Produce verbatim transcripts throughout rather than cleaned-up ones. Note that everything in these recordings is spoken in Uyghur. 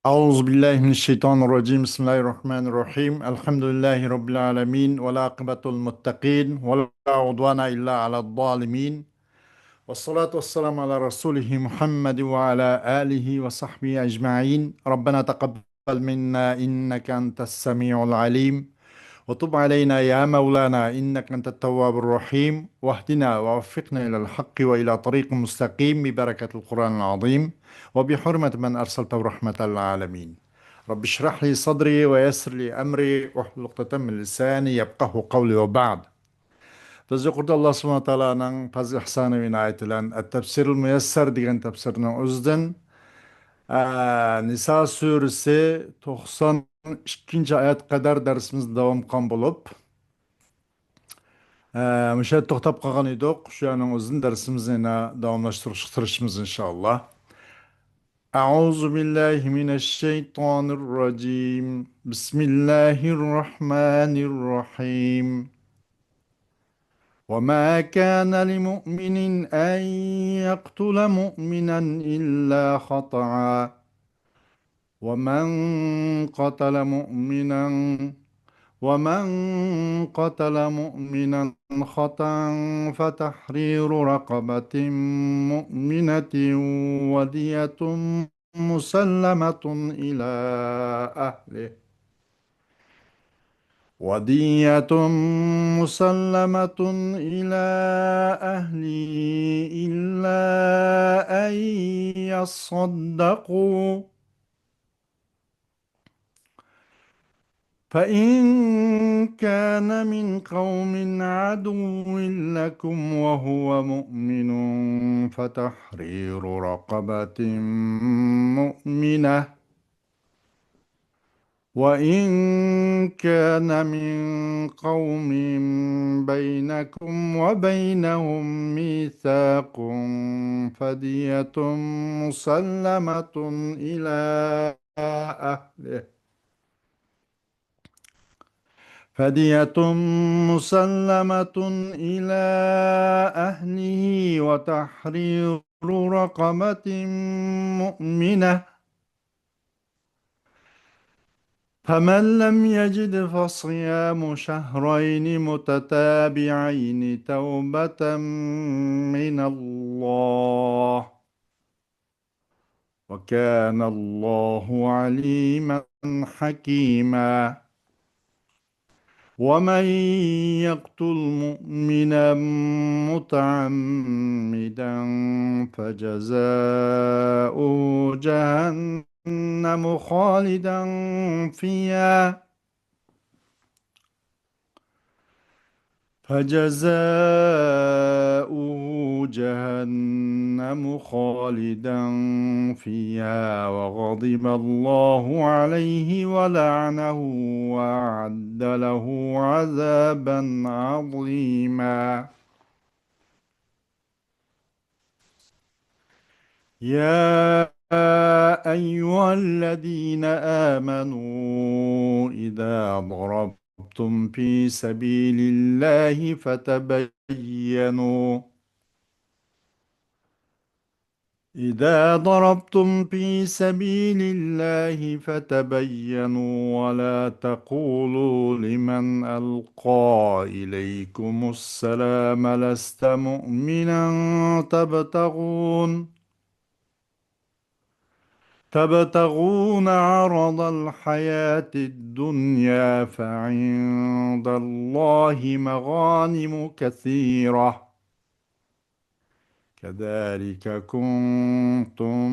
أعوذ بالله من الشيطان الرجيم. بسم الله الرحمن الرحيم. الحمد لله رب العالمين، والعاقبة للمتقين، ولا عدوان إلا على الظالمين، والصلاة والسلام على رسوله محمد وعلى آله وصحبه أجمعين. ربنا تقبل منا إنك أنت السميع العليم، وتب علينا يا مولانا إنك أنت التواب الرحيم، واهدنا ووفقنا إلى الحق وإلى طريق مستقيم ببركة القرآن العظيم وبحرمة من أرسلته رحمة للعالمين. رب اشرح لي صدري ويسر لي أمري واحلل عقدة من لساني يفقهوا قولي وبعد. بىز يۇقىرىدا ئاللا سۇبھانەھۇ ۋە تائالانىڭ پەزلى ئىھسانى ۋە ئىنايىتى بىلەن ئەت-تەپسىرۇل مۇيەسسەر دېگەن تەپسىرنىڭ ئۆزىدىن، ئە، نىسا سۈرىسى توقسان ئىككىنچى ئايەتكە قەدەر دەرسىمىزنى داۋام قىلغان بولۇپ، ئە، مۇشۇ يەردە توختاپ قالغان ئىدۇق. شۇ يەرنىڭ ئۆزىدىن دەرسىمىزنى يەنە داۋاملاشتۇرۇشقا تىرىشىمىز، ئىنشائاللا. أعوذ بالله من الشيطان الرجيم. بسم الله الرحمن الرحيم. وما كان لمؤمن أن يقتل مؤمنا إلا خطأ، ومن قتل مؤمنا، ومن قتل مؤمنا خطأ فتحرير رقبة مؤمنة ودية مسلمة إلى أهله، ودية مسلمة إلى أهله إلا أن يصدقوا، فإن كان من قوم عدو لكم وهو مؤمن فتحرير رقبة مؤمنة، وإن كان من قوم بينكم وبينهم ميثاق فدية مسلمة إلى أهله، فدية مسلمة إلى أهله وتحرير رقبة مؤمنة، فمن لم يجد فصيام شهرين متتابعين توبة من الله، وكان الله عليما حكيما. ومن يقتل مؤمنا متعمدا فجزاؤه جهنم خالدا فيها، فجزاؤه جهنم خالدا فيها وغضب الله عليه ولعنه وأعد له عذابا عظيما. يا أيها الذين آمنوا إذا ضربتم في سبيل الله فتبينوا، إذا ضربتم في سبيل الله فتبينوا ولا تقولوا لمن ألقى إليكم السلام لست مؤمنا تبتغون، تبتغون عرض الحياة الدنيا فعند الله مغانم كثيرة كذلك كنتم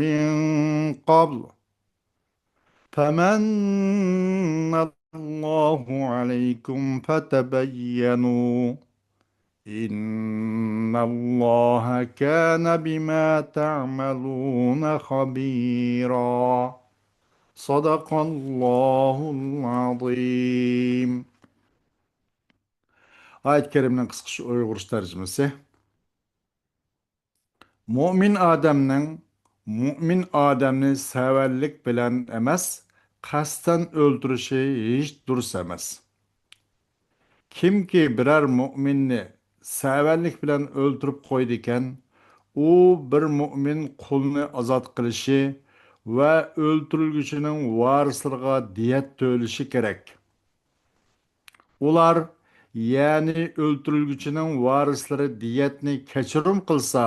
من قبل فمن الله عليكم فتبينوا إن الله كان بما تعملون خبيرا. صدق الله العظيم. ئايەت كەرىمىنىڭ قىسقىچە ئۇيغۇرچە تەرجىمىسى. مۆمىن ئادەمنىڭ مۆمىن ئادەمنى سەۋەنلىك بىلەن ئەمەس، قەستەن ئۆلتۈرۈشى ھېچ دۇرۇس ئەمەس. كىمكى بىرەر مۆمىننى سەۋەنلىك بىلەن ئۆلتۈرۈپ قويىدىكەن، ئۇ بىر مۆمىن قۇلنى ئازاد قىلىشى ۋە ئۆلتۈرۈلگۈچىنىڭ ۋارىسلىرىغا دىيەت تۆلىشى كېرەك. ئۇلار، يەنى ئۆلتۈرۈلگۈچىنىڭ ۋارىسلىرى دىيەتنى كەچۈرۈم قىلسا،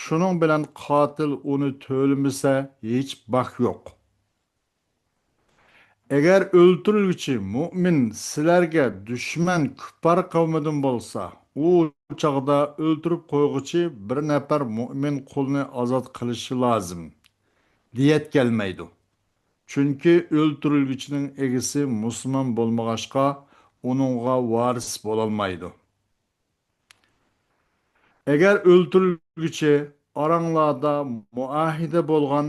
شۇنىڭ بىلەن قاتىل ئۇنى تۆلىمىسە، ھېچ باك يوق. ئەگەر ئۆلتۈرۈلگۈچى مۇئمىن سىلەرگە دۈشمەن كۇپپار قەۋمىدىن بولسا، ئۇ چاغدا ئۆلتۈرۈپ قويغۇچى بىر نەپەر مۇئمىن قۇلنى ئازاد قىلىشى لازىم. دىيەت كەلمەيدۇ. چۈنكى ئۆلتۈرۈلگۈچىنىڭ ئىگىسى مۇسۇلمان بولمىغاچقا، ئۇنىڭغا ۋارىس بولالمايدۇ. ئەگەر ئۆلتۈرۈلگۈچى ئاراڭلاردا مۇئاھىدە بولغان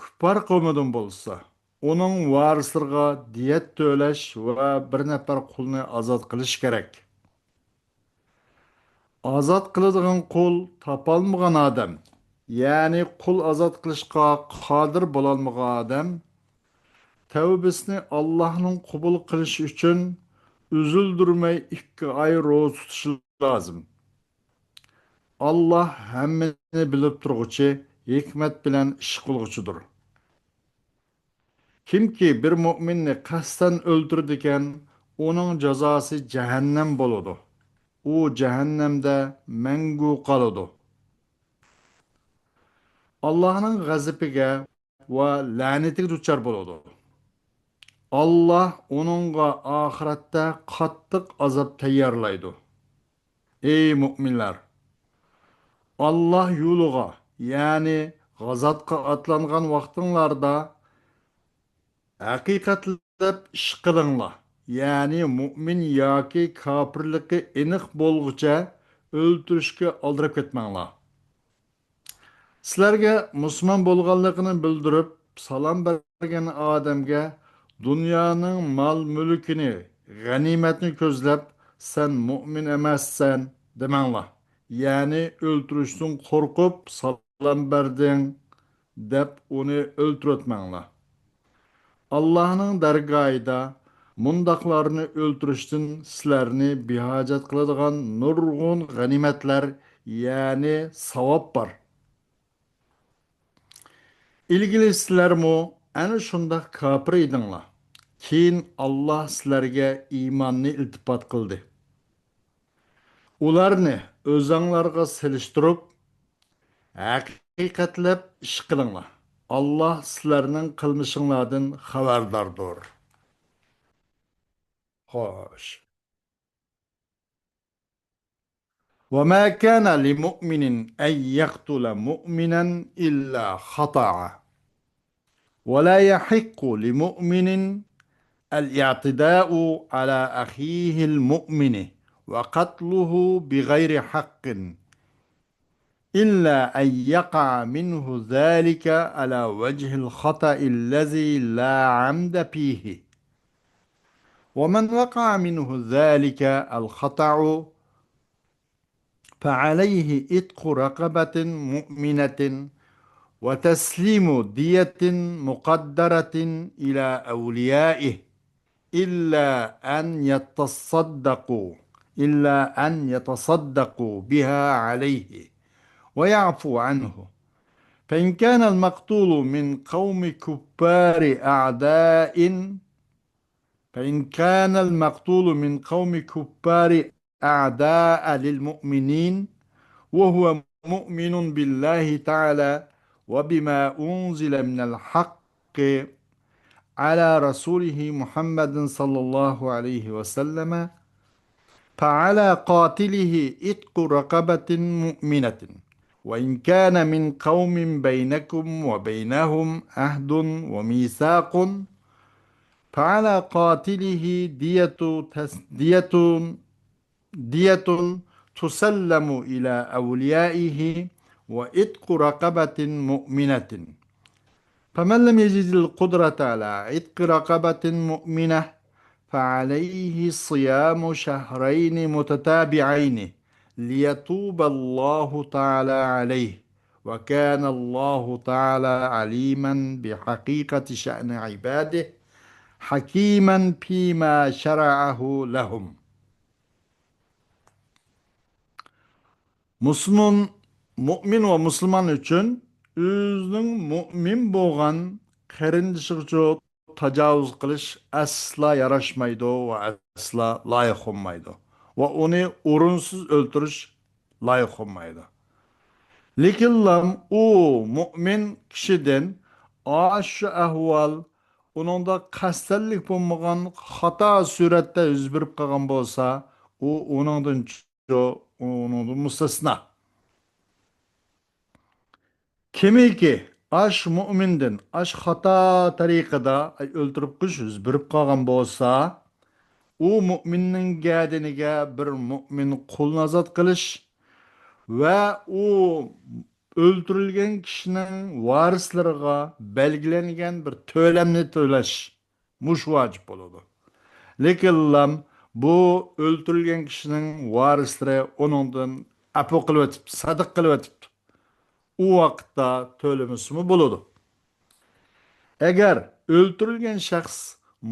كۇپپار قوۋمىدىن بولسا، ئۇنىڭ ۋارىسلىرىغا دىيەت تۆلەش ۋە بىر نەپەر قۇلنى ئازاد قىلىش كېرەك. ئازاد قىلىدىغان قۇل تاپالمىغان ئادەم، يەنى قۇل ئازاد قىلىشقا قادىر بولالمىغان ئادەم، تەۋبىسىنى ئاللاھنىڭ قوبۇل قىلىشى ئۈچۈن ئۈزۈلدۈرمەي ئىككى ئاي روزا تۇتۇشى لازىم. ئاللاھ ھەممىنى بىلىپ تۇرغۇچى، ھېكمەت بىلەن ئىش قىلغۇچىدۇر. كىمكى بىر مۇئمىننى قەستەن ئۆلتۈرىدىكەن، ئۇنىڭ جازاسى جەھەننەم بولىدۇ. ئۇ جەھەننەمدە مەڭگۈ قالىدۇ. ئاللاھنىڭ غەزىپىگە ۋە لەنىتىگە دۇچار بولىدۇ. ئاللاھ ئۇنىڭغا ئاخىرەتتە قاتتىق ئازاب تەييارلايدۇ. ئەي مۇئمىنلار! ئاللاھ يولىغا، يەنى غازاتقا ئاتلانغان ۋاقتىڭلاردا ھەقىقەتلەپ ئىش قىلىڭلار، يەنى مۇئمىن ياكى كاپىرلىقى ئېنىق بولغۇچە ئۆلتۈرۈشكە ئالدىراپ كەتمەڭلار. سىلەرگە مۇسۇلمان بولغانلىقىنى بىلدۈرۈپ، سالام بەرگەن ئادەمگە دۇنيانىڭ مال-مۈلكىنى، غەنىيمەتنى كۆزلەپ، سەن مۇئمىن ئەمەسسەن دېمەڭلار. يەنى ئۆلتۈرۈشتىن قورقۇپ سالام بەردىڭ دەپ ئۇنى ئۆلتۈرۈۋەتمەڭلار. ئاللاھنىڭ دەرگاھىدا مۇنداقلارنى ئۆلتۈرۈشتىن سىلەرنى بىھاجەت قىلىدىغان نۇرغۇن غەنىيمەتلەر، يەنى ساۋاب بار. ئىلگىرى سىلەرمۇ ئەنە شۇنداق كاپىر ئىدىڭلار. كېيىن ئاللاھ سىلەرگە ئىماننى ئىلتىپات قىلدى. ئۇلارنى ئۆزەڭلارغا سېلىشتۇرۇپ، ھەقىقەتلەپ ئىش قىلىڭلار. ئاللاھ سىلەرنىڭ قىلمىشىڭلاردىن خەۋەرداردۇر. خوش. وما كان لمؤمن أن يقتل مؤمنا إلا خطأ، ولا يحق لمؤمن الاعتداء على أخيه المؤمن وقتله بغير حق، إلا أن يقع منه ذلك على وجه الخطأ الذي لا عمد فيه، ومن وقع منه ذلك الخطأ فعليه عتق رقبة مؤمنة وتسليم دية مقدرة إلى أوليائه، إلا أن يتصدقوا، إلا أن يتصدقوا بها عليه ويعفوا عنه. فإن كان المقتول من قوم كفار أعداء، فإن كان المقتول من قوم كفار أعداء للمؤمنين وهو مؤمن بالله تعالى وبما أنزل من الحق على رسوله محمد صلى الله عليه وسلم، فعلى قاتله عتق رقبة مؤمنة، وإن كان من قوم بينكم وبينهم عهد وميثاق، فعلى قاتله دية تس-، دية، دية تسلم إلى أوليائه وعتق رقبة مؤمنة. فمن لم يجد القدرة على عتق رقبة مؤمنة فعليه صيام شهرين متتابعين ليتوب الله تعالى عليه، وكان الله تعالى عليما بحقيقة شأن عباده، حكيما فيما شرعه لهم. مۇسلىمون، مۇئمىن ۋە مۇسۇلمان ئۈچۈن ئۆزىنىڭ مۇئمىن بولغان قېرىندىشىغىچۇ تاجاۋۇز قىلىش ئەسلا ياراشمايدۇ ۋە ئەسلا لايىق بولمايدۇ ۋە ئۇنى ئورۇنسىز ئۆلتۈرۈش لايىق بولمايدۇ. لېكىنلا ئۇ مۇئمىن كىشىدىن ئاشۇ ئەھۋال ئۇنىڭدا قەستەنلىك بولمىغان خاتا سۈرەتتە يۈز بېرىپ قالغان بولسا، ئۇ ئۇنىڭدىن چۈ-، ئۇنىڭدىن مۇستەسنا. كىمكى ئاش مۇئمىندىن ئاش خاتا تەرىقىدە ئۆلتۈرۈپ قويۇش يۈز بېرىپ قالغان بولسا، ئۇ مۇئمىننىڭ گەدىنىگە بىر مۇئمىن قۇلنى ئازاد قىلىش ۋە ئۇ ئۆلتۈرۈلگەن كىشىنىڭ ۋارىسلىرىغا بەلگىلەنگەن بىر تۆلەمنى تۆلەش، مۇشۇ ۋاجىپ بولىدۇ. لېكىنلا بۇ ئۆلتۈرۈلگەن كىشىنىڭ ۋارىسلىرى ئۇنىڭدىن ئەپۇ قىلىۋېتىپتۇ، سەدىقە قىلىۋېتىپتۇ. ئۇ ۋاقىتتا تۆلىمىسىمۇ بولىدۇ. ئەگەر ئۆلتۈرۈلگەن شەخس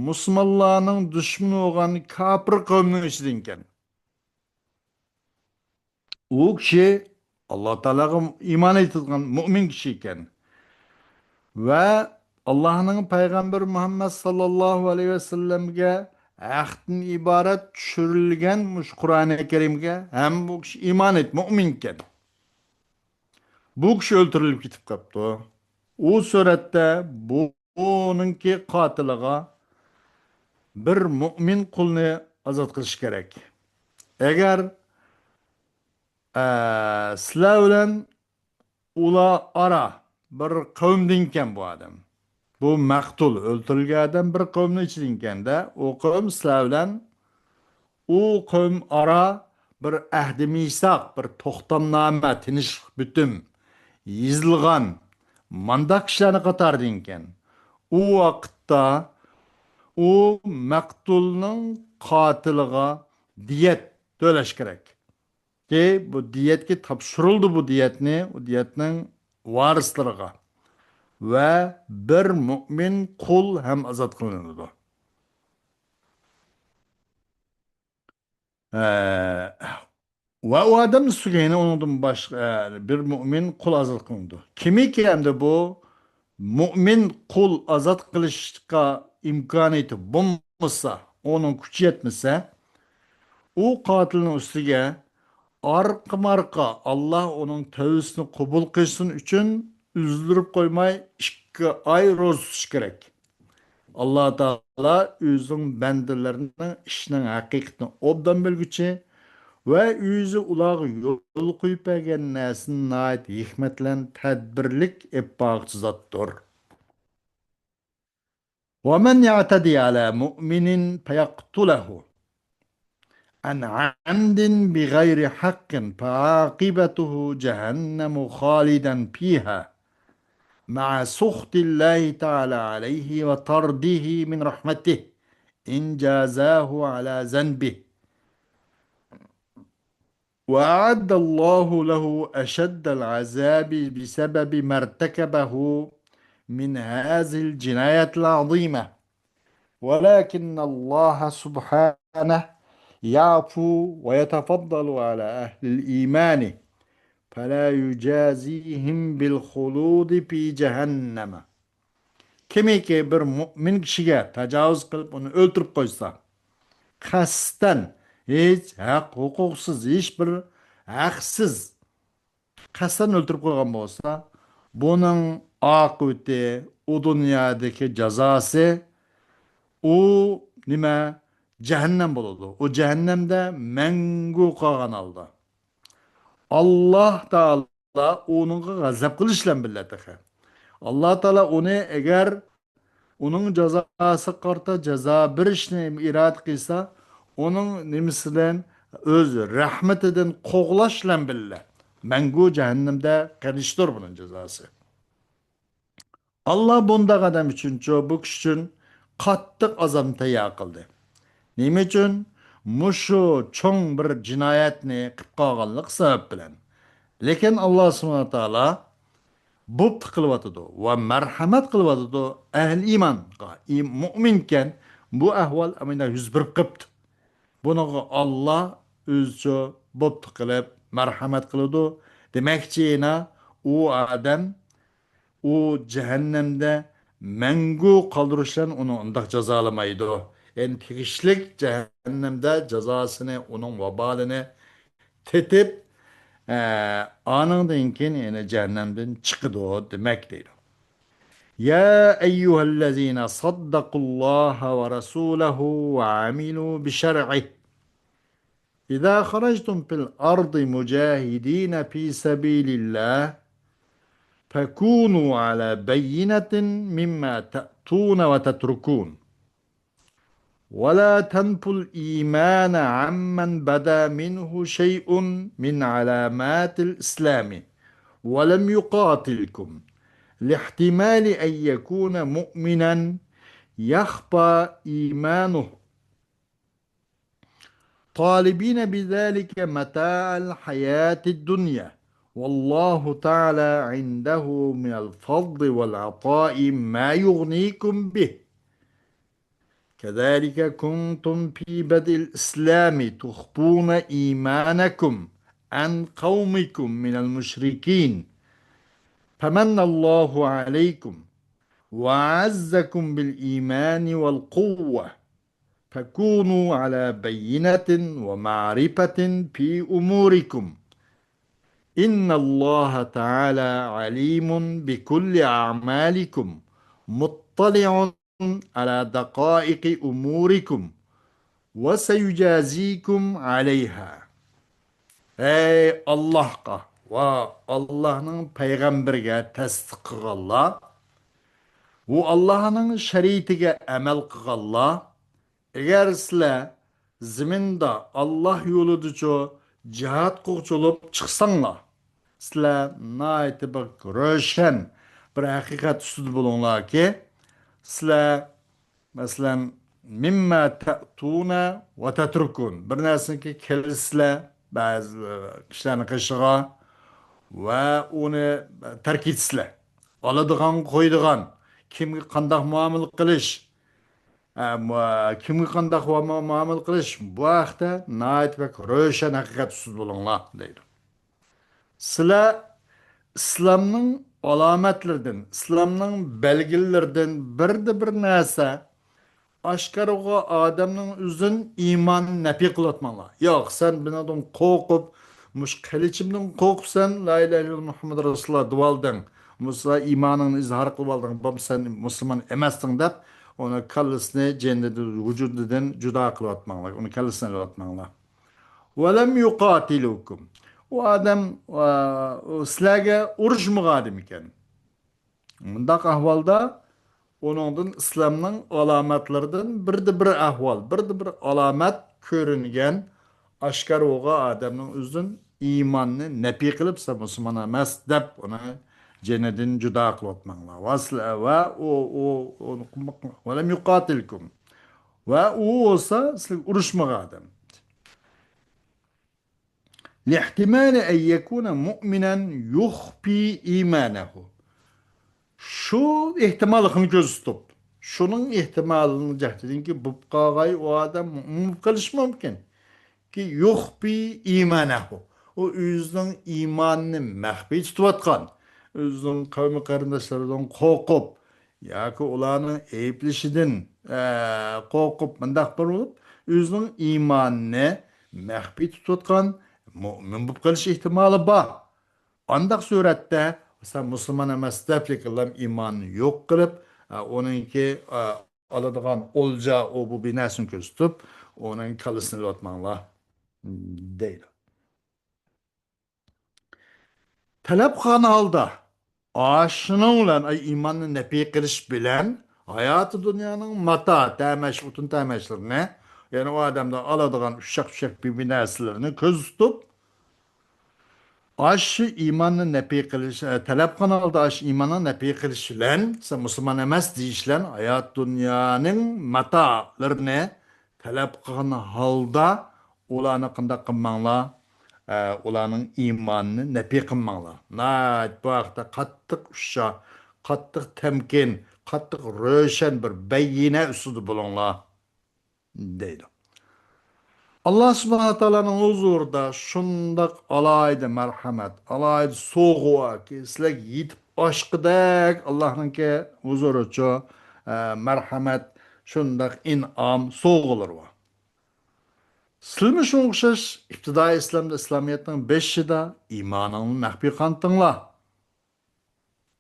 مۇسۇلمانلارنىڭ دۈشمىنى بولغان كاپىر قەۋمنىڭ ئىچىدىن ئىكەن، ئۇ كىشى ئاللا تائالاغا ئىمان ئېيتىدىغان مۇئمىن كىشى ئىكەن ۋە ئاللانىڭ پەيغەمبىرى مۇھەممەد ساللاللاھۇ ئەلەيھى ۋەسەللەمگە ھەقتىن ئىبارەت چۈشۈرۈلگەن مۇشۇ قۇرئانى كەرىمگە ھەم بۇ كىشى ئىمان ئېيتىپ مۇئمىن ئىكەن. بۇ كىشى ئۆلتۈرۈلۈپ كېتىپ قاپتۇ. ئۇ سۈرەتتە بۇنىڭكى قاتىلىغا بىر مۇئمىن قۇلنى ئازاد قىلىش كېرەك. ئەگەر، ئە، سىلەر بىلەن ئۇلار ئارا بىر قەۋمدىنكەن بۇ ئادەم. بۇ مەقتۇل، ئۆلتۈرۈلگەن ئادەم بىر قەۋمنىڭ ئىچىدىنكەن-دە، ئۇ قەۋم سىلەر بىلەن ئۇ قەۋم ئارا بىر ئەھدى مىساق، بىر توختامنامە، تىنچلىق بىتىم يېزىلغان مانداق كىشىلەرنىڭ قاتارىدىن ئىكەن. ئۇ ۋاقىتتا ئۇ مەقتۇلنىڭ قاتىلىغا دىيەت تۆلەش كېرەك. كى، بۇ دىيەتكە تاپشۇرۇلدى، بۇ دىيەتنى، ئۇ دىيەتنىڭ ۋارىسلىرىغا ۋە بىر مۇئمىن قۇل ھەم ئازاد قىلىنىدۇ. ئە، ۋە ئۇ ئادەم ئۈستىگە يەنە ئۇنىڭدىن باشقا، ئە، بىر مۇئمىن قۇل ئازاد قىلىنىدۇ. كىمكى ئەمدى بۇ مۇئمىن قۇل ئازاد قىلىشقا ئىمكانىيىتى بولمىسا، ئۇنىڭ كۈچى يەتمىسە، ئۇ قاتىلنىڭ ئۈستىگە ئارقىمۇئارقا ئاللا ئۇنىڭ تەۋبىسىنى قوبۇل قىلسۇن ئۈچۈن ئۈزدۈرۈپ قويماي ئىككى ئاي روزا تۇتۇش كېرەك. ئاللا تائالا ئۆزىنىڭ بەندىلىرىنىڭ ئىشىنىڭ ھەقىقىتىنى ئوبدان بىلگۈچى ۋە ئۆزى ئۇلارغا يول قويۇپ بەرگەن نەرسىنى ناھايىتى ھېكمەت بىلەن تەدبىرلىك ئېلىپ بارغۇچى زاتتۇر. ومن يعتد على مؤمن فيقتله عن عمد بغير حق فعاقبته جهنم خالدا فيها مع سخط الله تعالى عليه وطرده من رحمته إن جازاه على ذنبه وأعد الله له أشد العذاب بسبب ما ارتكبه من هذه الجناية العظيمة. ولكن الله سبحانه يعفو ويتفضل على أهل الإيمان فلا يجازيهم بالخلود في جهنم. كىمكى بىر مۇئمىن كىشىگە تاجاۋۇز قىلىپ، ئۇنى ئۆلتۈرۈپ قويسا، قەستەن، ھېچ ھەق ھوقۇقسىز، ھېچ بىر ھەقسىز قەستەن ئۆلتۈرۈپ قويغان بولسا، بۇنىڭ ئاقىۋىتى، ئۇ دۇنيادىكى جازاسى، ئۇ نېمە؟ جەھەننەم بولىدۇ. ئۇ جەھەننەمدە مەڭگۈ قالغان ھالدا. ئاللا تائالا ئۇنىڭغا غەزەپ قىلىش بىلەن بىللە تېخى. ئاللا تائالا ئۇنى ئەگەر ئۇنىڭ جازاسىغا قارىتا جازا بېرىشنى ئىرادە قىلسا، ئۇنىڭ نېمىسى بىلەن؟ ئۆز رەھمىتىدىن قوغلاش بىلەن بىللە. مەڭگۈ جەھەننەمدە قېلىشتۇر بۇنىڭ جازاسى. ئاللا بۇنداق ئادەم ئۈچۈنچۇ، بۇ كىشى ئۈچۈن قاتتىق ئازابنى تەييار قىلدى. نېمە ئۈچۈن؟ مۇشۇ چوڭ بىر جىنايەتنى قىلىپ قالغانلىقى سەۋەب بىلەن. لېكىن ئاللا سۇبھانەھۇ ۋە تائالا بوپتا قىلىۋاتىدۇ ۋە مەرھەمەت قىلىۋاتىدۇ ئەھلى ئىمانغا. ئىم-، مۇئمىنكەن، بۇ ئەھۋال ئەمدى يۈز بېرىپ قېپتۇ. بۇنىڭغا ئاللا ئۆزىچۇ بوپتا قىلىپ مەرھەمەت قىلىدۇ. دېمەكچى، يەنە ئۇ ئادەم ئۇ جەھەننەمدە مەڭگۈ قالدۇرۇش بىلەن ئۇنى ئۇنداق جازالىمايدۇ. يەنى تېگىشلىك جەھەننەمدە جازاسىنى، ئۇنىڭ ۋابالىنى تېتىپ، ئە، ئانىڭدىن كېيىن يەنە جەھەننەمدىن چىقىدۇ دېمەك دەيدۇ. يا أيها الذين صدقوا الله ورسوله وعملوا بشرعه. إذا خرجتم في الأرض مجاهدين في سبيل الله فكونوا على بينة مما تأتون وتتركون. ولا تنفوا الإيمان عمن بدا منه شيء من علامات الإسلام ولم يقاتلكم، لاحتمال أن يكون مؤمنا يخفى إيمانه، طالبين بذلك متاع الحياة الدنيا، والله تعالى عنده من الفضل والعطاء ما يغنيكم به. كذلك كنتم في بدء الإسلام تخفون إيمانكم عن قومكم من المشركين، فمن الله عليكم وأعزكم بالإيمان والقوة، فكونوا على بينة ومعرفة في أموركم. إن الله تعالى عليم بكل أعمالكم، مطلع على دقائق أموركم، وسيجازيكم عليها. ئەي ئاللاھقا ۋە ئاللاھنىڭ پەيغەمبىرىگە تەستىق قىلغانلار، ۋە ئاللاھنىڭ شەرىئىتىگە ئەمەل قىلغانلار، ئەگەر سىلەر زېمىندا ئاللاھ يولىدىچۇ جىھاد قىلغۇچى بولۇپ چىقساڭلار، سىلەر ناھايىتى بىر روشەن بىر ھەقىقەت ئۈستىدە بولۇڭلاركى، سىلەر، مەسىلەن، مىمما تەئتۇنە ۋە تەترۇكۇن، بىر نەرسىنىڭكى كېلىسىلەر، بەزى كىشىلەرنىڭ قېشىغا ۋە ئۇنى تەرك ئېتىسىلەر. ئالىدىغان، قويىدىغان، كىمگە قانداق مۇئامىلە قىلىش، ئە، مۇ-، كىمگە قانداق مۇ-، مۇئامىلە قىلىش، بۇ ھەقتە ناھايىتى بەك روشەن ھەقىقەت ئۈستىدە بولۇڭلار، دەيدۇ. سىلەر ئىسلامنىڭ ئالامەتلىرىدىن، ئىسلامنىڭ بەلگىلىرىدىن بىردە بىر نەرسە، ئاشكارا بولغان ئادەمنىڭ ئۆزىدىن ئىماننى نەپى قىلىۋاتماڭلار. ياق، سەن بۇنىڭدىن قورقۇپ، مۇشۇ قىلىچىمدىن قورقۇپ سەن لا ئىلاھە ئىللاللاھ مۇھەممەد رەسۇلۇللاھ دېۋالدىڭ. بولمىسا ئىمانىڭنى ئىزھار قىلىۋالدىڭ. بولمىسا سەن مۇسۇلمان ئەمەستىڭ دەپ، ئۇنى كاللىسىنى جەننىتى ۋۇجۇدىدىن جۇدا قىلىۋاتماڭلار. ئۇنى كاللىسىنى ئېلىۋاتماڭلار. ۋەلەم يۇقاتىلۇكۇم. ئۇ ئادەم، ئا، ئۇ سىلەرگە ئۇرۇشمىغان ئادەم ئىكەن. مۇنداق ئەھۋالدا ئۇنىڭدىن ئىسلامنىڭ ئالامەتلىرىدىن بىردە بىر ئەھۋال، بىردە بىر ئالامەت كۆرۈنگەن، ئاشكارا بولغان ئادەمنىڭ ئۆزىدىن ئىماننى نەپى قىلىپ، سەن مۇسۇلمان ئەمەس دەپ، ئۇنى جېنىدىن جۇدا قىلىۋاتماڭلار. ۋە سىلەر، ۋە ئۇ، ئۇ، ئۇ، ۋەلەم يۇقاتىلكۇم. ۋە ئۇ بولسا سىلەرگە ئۇرۇشمىغان ئادەم. لىھتىمالى ئەن يەكۇنە مۇئمىنەن يۇخفى ئىمانەھۇ. شۇ ئېھتىماللىقنى كۆزدە تۇتۇپ، شۇنىڭ ئېھتىمالىنىڭ جەھىتىدىنكى بولۇپ قالغاي ئۇ ئادەم مۇئمىن بولۇپ قېلىشى مۇمكىن. كى يۇخفى ئىمانەھۇ. ئۇ ئۆزىنىڭ ئىمانىنى مەخپىي تۇتۇۋاتقان، ئۆزىنىڭ قەۋمى قېرىنداشلىرىدىن قورقۇپ، ياكى ئۇلارنىڭ ئەيىبلىشىدىن، ئە، قورقۇپ، مۇنداق بىر بولۇپ، ئۆزىنىڭ ئىمانىنى مەخپىي تۇتۇۋاتقان مۇئمىن بولۇپ قېلىش ئېھتىمالى بار. ئانداق سۈرەتتە، مەسىلەن، مۇسۇلمان ئەمەس دەپ، لېكىنلا ئىمانىنى يوق قىلىپ، ئە، ئۇنىڭكى، ئە، ئالىدىغان ئولجا، ئۇ بۇ بىر نەرسىنى كۆرسىتىپ، ئۇنىڭ كاللىسىنى ئېلىۋاتماڭلار، دەيدۇ. تەلەپ قىلغان ھالدا، ئاشۇنىڭ بىلەن، ئاي، ئىماننى نەپى قىلىش بىلەن، ھاياتى دۇنيانىڭ ماتا، تەمەش، ئوتۇن تەمەشلىرىنى، يەنى ئۇ ئادەمدىن ئالىدىغان ئۇششاق-چۈششەك بىر، بىر نەرسىلىرىنى كۆزىتىپ، ئاشۇ ئىماننى نەپى قىلىش، ئە، تەلەپ قىلغان ھالدا ئاشۇ ئىماننى نەپى قىلىش بىلەن، سەن مۇسۇلمان ئەمەس دېيىش بىلەن، ھايات دۇنيانىڭ ماتالىرىنى تەلەپ قىلغان ھالدا ئۇلارنى قانداق قىلماڭلار؟ ئە، ئۇلارنىڭ ئىمانىنى نەپى قىلماڭلار. ناھايىتى بۇ ھەقتە قاتتىق ئۇششاق، قاتتىق تەمكىن، قاتتىق روشەن بىر بەييىنە ئۈستىدە بولۇڭلار، دەيدۇ. ئاللا سۇبھانە تائالانىڭ ھۇزۇرىدا شۇنداق ئالاھىدە مەرھەمەت، ئالاھىدە سوۋغا باركى، سىلەرگە يېتىپ ئاشقىدەك ئاللاھنىڭكى ھۇزۇرىچۇ، ئە، مەرھەمەت، شۇنداق ئىنئام، سوۋغىلىرى بار. سىلىمۇ شۇنىڭغا ئوخشاش ئىپتىدائىي ئىسلامدا، ئىسلامىيەتنىڭ بېشىدا ئىمانىڭنى مەخپىي قانتىڭلار.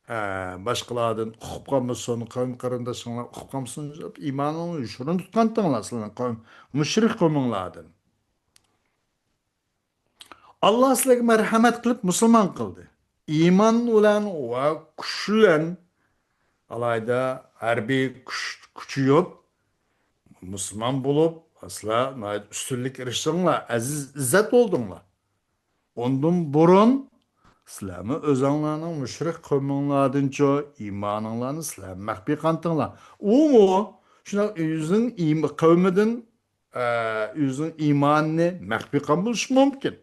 ئە، باشقىلاردىن ئۇقۇپ قالمىسۇن، قەۋم قېرىندىشىڭلار ئۇقۇپ قالمىسۇن دەپ ئىمانىڭنى يوشۇرۇن تۇتقانتىڭلار سىلەرنىڭ قەۋم، مۇشرىك قەۋمىڭلاردىن. ئاللا سىلەرگە مەرھەمەت قىلىپ مۇسۇلمان قىلدى. ئىمان بىلەن ۋە كۈچ بىلەن، ئالاھىدە ھەربىي كۈچ، كۈچى يوق، مۇسۇلمان بولۇپ، سىلەر ناھايىتى ئۈستۈنلۈككە ئېرىشتىڭلار، ئەزىز ئىززەت بولدۇڭلار. ئۇندىن بۇرۇن سىلەرمۇ ئۆزۈڭلارنىڭ مۇشرىك قەۋمىڭلاردىنچۇ ئىمانىڭلارنى سىلەر مەخپىي قانتىڭلار. ئۇمۇ شۇنداق ئۆزىنىڭ ئىم-، قەۋمىدىن، ئە، ئۆزىنىڭ ئىمانىنى مەخپىي قىلغان بولۇشى مۇمكىن.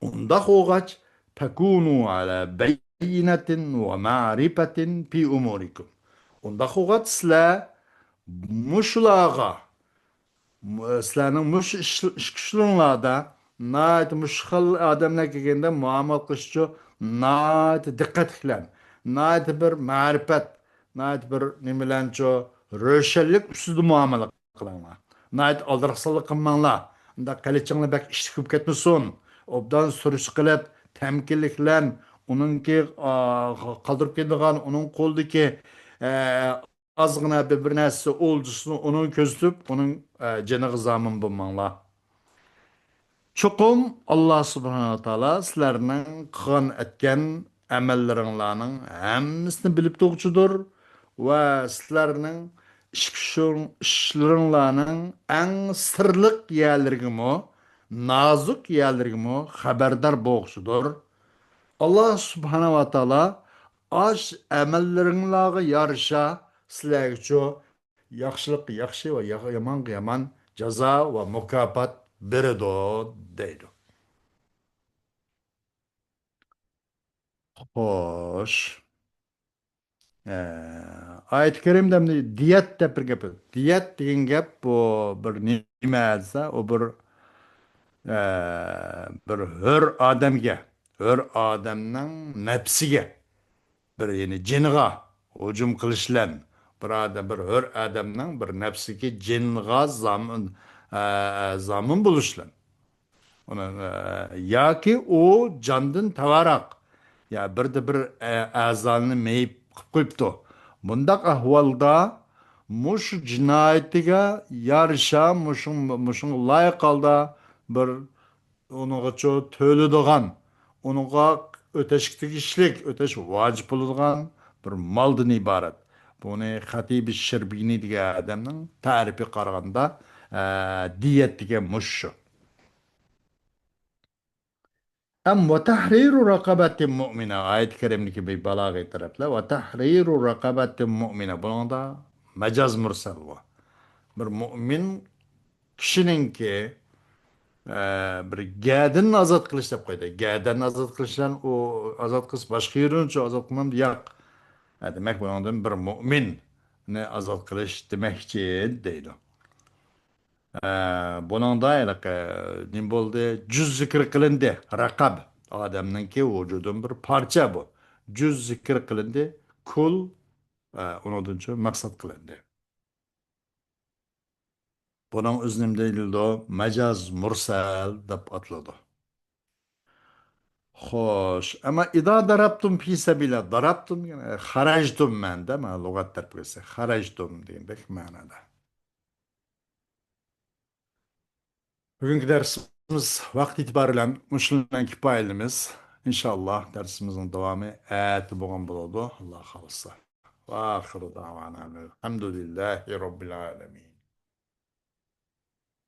ئۇنداق بولغاچ، فكونوا على بينة ومعرفة في أموركم. ئۇنداق بولغاچ، سىلەر مۇشۇلارغا، مۇ-، سىلەرنىڭ مۇشۇ ئىش، ئىش كۈچلىرىڭلاردا ناھايىتى مۇشۇ خىل ئادەملەر كەلگەندە مۇئامىلە قىلىشچۇ، ناھايىتى دىققەتلىك بولۇڭ. ناھايىتى بىر مەرىپەت، ناھايىتى بىر نېمە بىلەنچۇ، روشەنلىك ئۈستىدە مۇئامىلە قىلىڭلار. ناھايىتى ئالدىراقسانلىق قىلماڭلار. ئۇنداق قىلىچىڭلار بەك ئىشلىك بولۇپ كەتمىسۇن. ئوبدان سۈرۈشتە قىلىپ، تەمكىنلىك بىلەن ئۇنىڭكى، ئا، قالدۇرۇپ كېتىدىغان ئۇنىڭ قولىدىكى، ئە، ئازغىنە بىر، بىر نەرسە ئولجىسىنى ئۇنىڭ كۆزىتىپ، ئۇنىڭ، ئە، جېنىغا زامىن بولماڭلار. چوقۇم ئاللا سۇبھانەھۇ ۋە تائالا سىلەرنىڭ قىلغان ئەتكەن ئەمەللىرىڭلارنىڭ ھەممىسىنى بىلىپ تۇرغۇچىدۇر ۋە سىلەرنىڭ ئىش-، ئىشلىرىڭلارنىڭ ئەڭ سىرلىق يەرلىرىگىمۇ، نازۇك يەرلىرىگىمۇ خەۋەردار بولغۇچىدۇر. ئاللا سۇبھانەھۇ ۋە تائالا ئاش ئەمەللىرىڭلارغا يارىشا سىلەرگىچۇ ياخشىلىققا ياخشى ۋە يا-، يامانغا يامان جازا ۋە مۇكاپات بېرىدۇ، دەيدۇ. خوش. ئە، ئايەت كەرىمدە ئەمدى دىيەت دەپ بىر گەپ بار. دىيەت دېگەن گەپ بۇ بىر نېمە دېسە، ئۇ بىر، ئە، بىر ھۆر ئادەمگە، ھۆر ئادەمنىڭ نەپسىگە بىر، يەنى جېنىغا ھۇجۇم قىلىش بىلەن، بىر ئادەم، بىر ھۆر ئادەمنىڭ بىر نەپسىگە، جېنىغا زامىن، ئە، زامىن بولۇش بىلەن. ئۇنى، ئە، ياكى ئۇ جاندىن تەۋەراق، يا بىردە بىر، ئە، ئەزانى مېيىپ قىلىپ قويۇپتۇ. بۇنداق ئەھۋالدا مۇشۇ جىنايىتىگە يارىشا، مۇشۇ، مۇشۇڭغا لايىق ھالدا بىر ئۇنىڭغىچۇ تۆلىدىغان، ئۇنىڭغا ئۆتەشكە تېگىشلىك، ئۆتەش ۋاجىپ بولىدىغان بىر مالدىن ئىبارەت. بۇنى خەتىبى شىربىنى دېگەن ئادەمنىڭ تەرىپىگە قارىغاندا، ئە، دىيەت دېگەن مۇشۇ. ئەم، وتحرير رقبة مؤمنة، ئايەت كەرىمدىكى بىر بالاغەت تەرەپلەر، وتحرير رقبة مؤمنة، بۇنىڭدا مەجاز مۇرسەل بار. بىر مۇئمىن كىشىنىڭكى، ئە، بىر گەدىنىنى ئازاد قىلىش دەپ قويدى. گەدەننى ئازاد قىلىش بىلەن ئۇ ئازاد قىلسا باشقا يېرىنىچۇ ئازاد قىلمامدۇ؟ ياق. ھە، دېمەك، بۇنىڭدىن بىر مۇئمىننى ئازاد قىلىش دېمەكچى دەيدۇ. ئە، بۇنىڭدا ھېلىقى نېمە بولدى؟ جۈز زىكىر قىلىندى. رەقەب. ئادەمنىڭكى ۋۇجۇدىدىن بىر پارچە بۇ. جۈز زىكىر قىلىندى. كۇل، ئە، ئۇنىڭدىنچۇ مەقسەت قىلىندى. بۇنىڭ ئۆزى نېمە دېيىلىدۇ؟ مەجاز مۇرسەل دەپ ئاتىلىدۇ. خوش، ئەمما ئىدا دەرەبتۇم پى سەبىلە، دەرەبتۇم، يەنى خەرەجتۇم مەنىدە، مانا لۇغەت تەرىپىگە كەلسە، خەرەجتۇم دېگەندەك مەنىدە. بۈگۈنكى دەرسىمىز ۋاقىت ئېتىبارى بىلەن مۇشۇ بىلەن كۇپايىلىمىز. ئىنشاللا دەرسىمىزنىڭ داۋامى ئەتە بولغان بولىدۇ، ئاللا خالىسا. ۋە ئاخىرۇ دەۋانا ئەلھەمدۇلىللاھى رەببىل ئالەمىن.